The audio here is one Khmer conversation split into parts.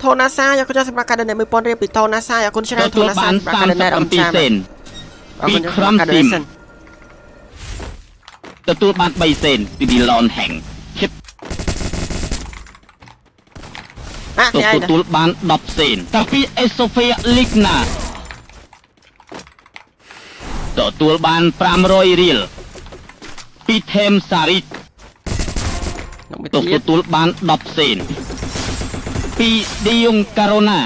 ថូណាសាយកក៏សម្រាប់ការ donate 1000រៀលពីថូណាសាអរគុណច្រើន ទទួល ថូណាសា បាន សម្រាប់ការ donate អរគុណច្រើន 37សេន អរគុណសម្រាប់ការ donation ទទួលបាន3សេនពីឌីឡនហេងឈិប អាគេឯង ទទួលបាន10សេនតាពីអេសូហ្វៀលីកណាទទួលបាន500រៀលពីថេមសារី នោះមួយ ទ ទៀត ទទួលបាន10សេនពីឌីយ៉ុងការ៉ូណា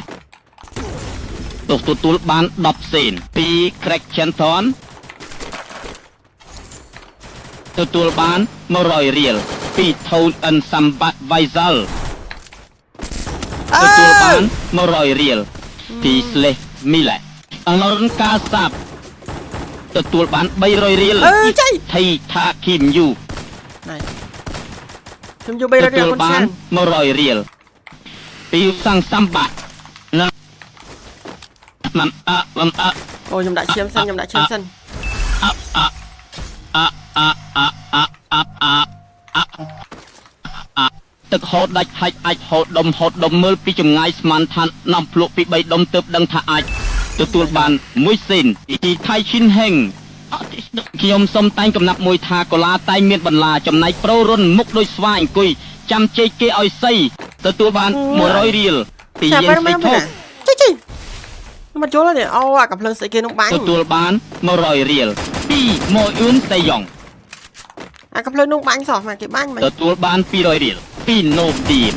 ទទួលបាន10សេនពី Craig Chanton ទទួលបាន100រៀលពី Thon N Sambat Vaisal ទទួលបាន100រៀលពី Sleh Mila អនរនកាសាប់ទទួលបាន300រៀល អឺចៃ ថៃថាគីមយូ ណៃខ្ញុំយក300រៀ ទទួលបាន លអរគុណច្រើន 100រៀលពីសាំងសំបាក់ណាមអមអ អូខ្ញុំដាក់ឈាមសិនខ្ញុំដាក់ឈាមសិន អអអអអអអអអអទឹកហូតដាច់ហាច់អាចហូតដុំហូតដុំមើលពីចម្ងាយស្មានថានាំភ្លក់ពី3ដុំទើបដឹងថាអាចទទួលបាន1សេនពីថៃឈិនហេងខ្ញុំសុំតែងកំណាប់មួយថាកូឡាតែងមានបន្លាចំណែកប្រូរុនមុខដូចស្វាអង្គុយចាំជែកគេឲ្យសីទទួលបាន100រៀលពី ចាប់ យិន បែរមក ស្រីធុក ចៃចៃមកយល់ហើយអូអាកំភ្លើងស្អីគេនោះបាញ់ ទទួលបាន100រៀលពីម៉ូអ៊ុនតេយ៉ង អាកំភ្លើងនោះបាញ់សោះមកគេបាញ់មិន ទទួលបាន200រៀលពីណូឌីប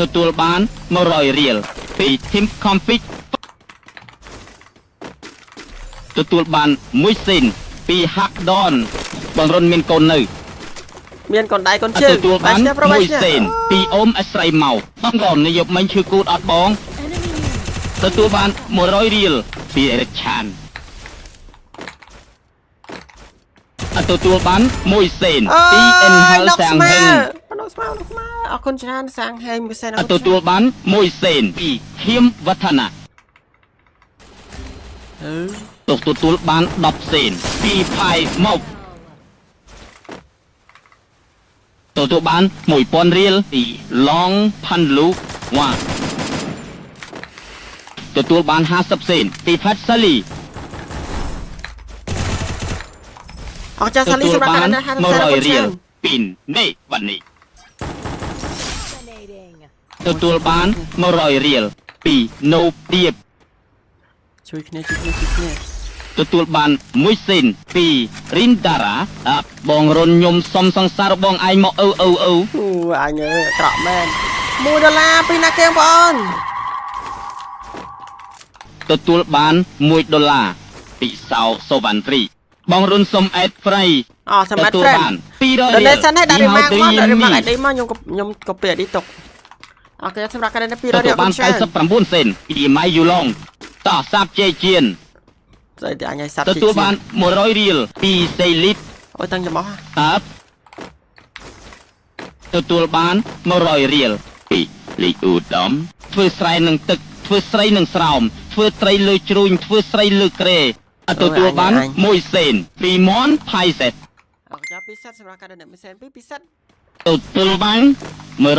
ទទួលបាន100រៀលពី Team Config ទទួលបាន1សេនពី Hack Don បងរុនមានកូននៅ មានកូនដៃកូនជើង ទទួលបាន ឈ្នះប្រុសបាយឈ្នះ 1សេនពីអូមអស្រីមកបងកូននិយមមិញឈឺគូតអត់បងទទួលបាន100រៀលពីអេរិកឆានទទួលបាន1សេន អើ ពីអិនហល យដក សាង ស្មើ ហេង ដកស្មើដកស្មើអរគុណច្រើនសាងហេងមួយសេនអរគុណ ទទួលបាន1សេនពីខៀមវឌ្ឍនៈ អឺ ទទួលបាន10សេនពីផៃមកទទួលបាន1000រៀលពីឡងផាន់លូវ៉ាទទួលបាន50សេនពីផាត់សាលី អរចាសាលី ទទួល សម្រាប់ បាន ការដាក់50សេនអរគុណ 100រៀល ច្រើន ពីនេះវ៉ានេះទទួលបាន100រៀលពីណូទៀប ជួយគ្នាជួយគ្នាជួយគ្នា ទទួលបាន1សេនពីរិនតារ៉ាអាបងរុនខ្ញុំសុំសង្សារបងឯងមកអ៊ូអ៊ូអ៊ូ អូអញអើយអាក្រក់មែន1ដុល្លារពីណាគេបងប្អូន ទទួលបាន1ដុល្លារពីសោសូវ៉ាន់ត្រីបងរុនសុំអេតហ្វ្រៃ អូសម្រាប់ friend ទទួលបាន200 ដល់ រៀល សិនឲ្យដាក់ remark មកដាក់ remark ពី ID មកខ្ញុំខ្ញុំ copy ID ទុកអូខេសម្រាប់ការនេះ200 ទទួលបាន រៀលអរគុណច្រើន 99សេនពីម៉ៃយូឡុងតោះសាបជេជៀន ស្អីតែអញឲ្យសាប់ ទទួលបាន100រៀលពីសេលីត អូយតាំងចំោះ អើទទួលបាន100រៀលពីលីអ៊ូដំធ្វើស្រែនឹងទឹកធ្វើស្រីនឹងស្រោមធ្វើត្រីលើជ្រូញធ្វើស្រីលើក្រេទទួលបាន1សេនពីមនផៃសេត អរចា2សេតសម្រាប់ការនេះ1សេន2 2សេត ទទួលបាន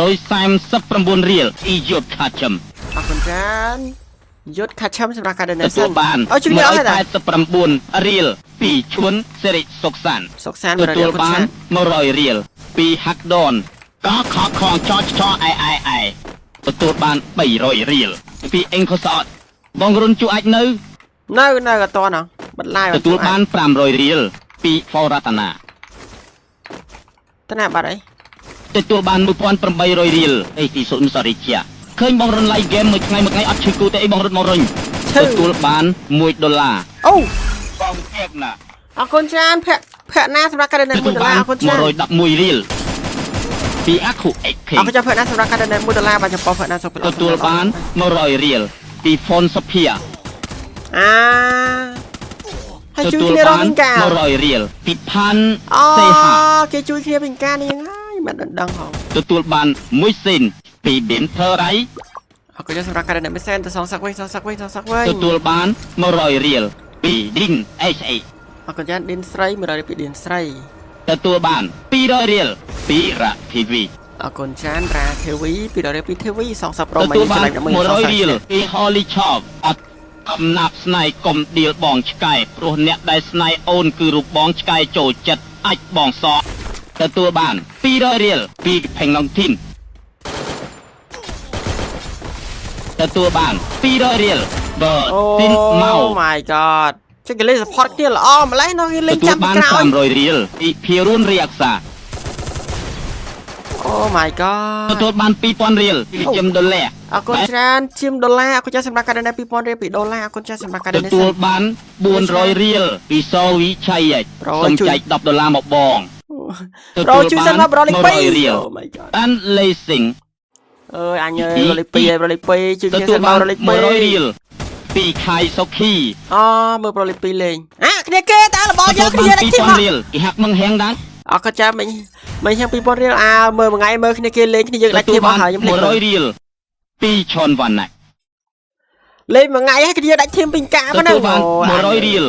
139រៀលអ៊ីយុតខាចំ អរគុណច្រើនយុទ្ធខាត់ឈឹមសម្រាប់ការ ទ donation ទួលបាន អូជួយអស់ហើយតា 189រៀលពីឈួនសិរិសុកសាន សុកសាន ទទួលបាន100រៀលពីហាក់ដនកខខងចចអែអែអែទទួលបាន300រៀលពីអេងខសតបងរុនជួអាចនៅ នៅនៅអត់តណោះបិទ live ទទួលបាន500រៀលពីហ្វរតនា តណាបាត់អី ទទួលបាន1800រៀលអីទីសុនសរិជាឃើញបងរុនឡៃហ្គេមមួយថ្ងៃមួយថ្ងៃអត់ឈឺគូទេអីបងរុនមករុញ ឈឺ ទទួលបាន1ដុល្លារ អូ បងភៀកណា អរគុណច្រើនភ័ក្រភ័ក្រណាសម្រាប់ការ donate 1ដុល្លា ទទួលបាន រអរគុណច្រើន 111រៀលពីអខុអេខេ អរគុណច្រើនភ័ក្រណាសម្រាប់ការ donate 1ដុល្លារបាទចំពោះភ័ក្រណាសុខភាព ទទួលបាន100រៀលពីហ្វុនសុភា អាហើយ ទទួល ជួយគ្នារក បាន វិញកា 100រៀលពីផាន់ អូ សេហា គេជួយគ្នាវិញកានេះហើយមិនដឹងហង ទទួលបាន1សេនពីប៊ិនធើរៃ អរគុណច្រើនសម្រាប់ការ donate 1សេនទៅសងសឹកវិញសងសឹកវិញសងសឹកវិញ ទទួលបាន100រៀលពីឌីង HA អរគុណច្រើនឌិនស្រី100រៀលពីឌិនស្រី ទទួលបាន200រៀលពីរ៉ាធីវី អរគុណច្រើនរ៉ាធីវី200រៀលពីធីវីសងសប្រូមិន ទទួលបាន ឆ្លាញ់ដើម្បីសង 100 ស រៀលពី Holly Shop អត់កំណាប់ស្នៃកុំដៀលបងឆ្កែព្រោះអ្នកដែលស្នៃអូនគឺរូបបងឆ្កែចូលចិត្តអាចបងសក់ទទួលបាន200រៀលពីផេងឡុងធីនទទួលបាន200រៀលបើ អូ ទីនម៉ៅ my god ចឹងគេលេង support គ្នាល្អម្លេះនោះគេលេង ទទួលបាន ចាំពីក្រោយ 500រៀលពីភារួនរាអក្សា អូ my god ទទួលបាន2000រៀលពីជឹមដុល្លារ អរគុណច្រើនជាមដុល្លារអរគុណច្រើនសម្រាប់ការ donate 2000រៀលពីដុល្លារអរគុណច្រើនសម្រាប់ការ ទ donate ទទួលបាន400រៀលពីសវិឆ័យ ប្រូ សូម ជួយ ចែក10ដុល្លារមកបង ប្រូជួយសិនមកប្រូលេខ 100រៀល 2អូ my god បានលេស៊ីង អើយអញអើយប្រូលេខ2ហើយប្រូលេខ2ជួយ ទទួ គ្នាសិនមក លបាន ប្រូលេខ2 100រៀលពីខៃសុខី អូមើលប្រូលេខ2លេងអាគ្នាគេតើរបស់យើង ទទួល គ្នាដាក់ធីម 2000រៀលគេហាក់មឹងហៀងដែរ អរគុណច្រើនមិញមិញខ្ញុំ2000រៀលអើមើលមួយថ្ងៃមើលគ្នាគេលេងគ្នាយើងដាច់ ទទួលបាន ធីមអស់ហើយខ្ញុំភ្លេចមើល 100រៀលពីឈុនវណ្ណៈ លេងមួយថ្ងៃហើយគ្នាដាច់ធីមពេញកាប៉ុណ្ណឹង ទទួលបាន100រៀល